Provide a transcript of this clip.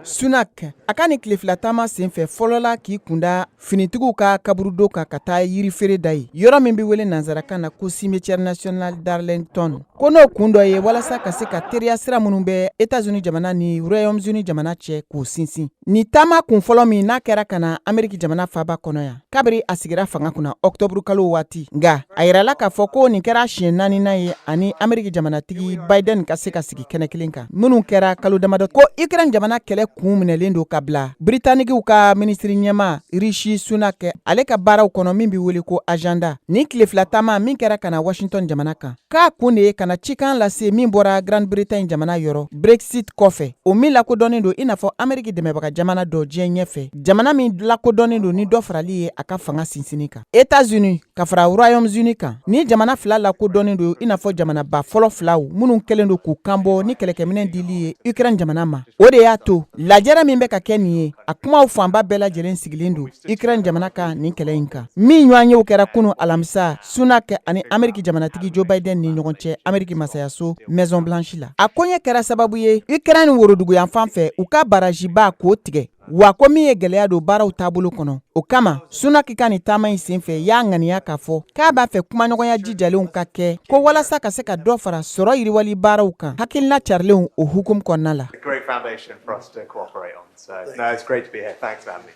Sunak a ka nin tile 2 taama senfɛ, fɔlɔla k'i kunda finitigiw ka kaburudo kan ka taa yirifere da ye, yɔrɔ min bɛ wele nansarakan na ko Cimetière national d'Arlington. Ko n'o kun dɔ ye walasa ka se ka teriya sira minnu bɛ Etats-Unis jamana ni Royaume-Uni jamana cɛ, k'o sinsin. Nin taama kun fɔlɔ min n'a kɛra ka na Ameriki jamana faba kɔnɔ yan kabiri a sigira fanga kunna ɔkutɔburu kalo waati, nka a yirala k'a fɔ ko nin kɛra siɲɛ naaninan ye ani Ameriki jamanatigi Biden ka se ka sigi kɛnɛ kelen kan, minnu kɛra kalo damadɔ. Ko Ukraine jamana kɛlɛ kun minɛlen don ka bila Britanikiw ka minisiri ɲɛmaa Rishi Sunak ale ka baaraw kɔnɔ, min bɛ wele ko agenda. Nin tile 2 taama min kɛra ka na Washington jamana kan, k'a kun de ye ka na cikan lase min bɔra Grande Bretagne jamana yɔrɔ Brexit kɔfɛ, o min lakodɔnnen don i n'a fɔ Ameriki dɛmɛbaga jamana dɔ diɲɛ ɲɛfɛ, jamana min lakodɔnnen don ni dɔ farali ye a ka fanga sinsinni kan. Etats-Unis ka fara Royaume-Uni kan, ni jamana fila lakodɔnnen don i n'a fɔ jamanaba fɔlɔ filaw minnu kɛlen don k'u kanbɔ ni kɛlɛkɛminɛ dili ye Ukraine jamana ma. O de y'a to lajɛrɛ min bɛ ka kɛ nin ye, a kumaw fanba bɛɛ lajɛlen sigilen don Ukraine jamana ka nin kɛlɛ in kan, min ɲɔgɔnyew kɛra kunu alamisa Sunak ani Ameriki jamanatigi Joe Biden ni ɲɔgɔn cɛ Ameriki masayaso Maison Blanche la. A koɲɛ kɛra sababu ye Ukraine woroduguyanfan fɛ, u ka barajiba k'o tigɛ, wa ko min ye gɛlɛya don baaraw taabolo kɔnɔ. O kama, Sunak ka nin taama in senfɛ, y'a ŋaniya k'a fɔ k'a b'a fɛ kumaɲɔgɔnya jijalenw ka kɛ, ko walasa ka se ka dɔ fara sɔrɔ yiriwali baaraw kan, hakilina carilenw o hukumu kɔnɔna la. A great foundation for us to cooperate on. So, no, it's great to be here. Thanks for having me.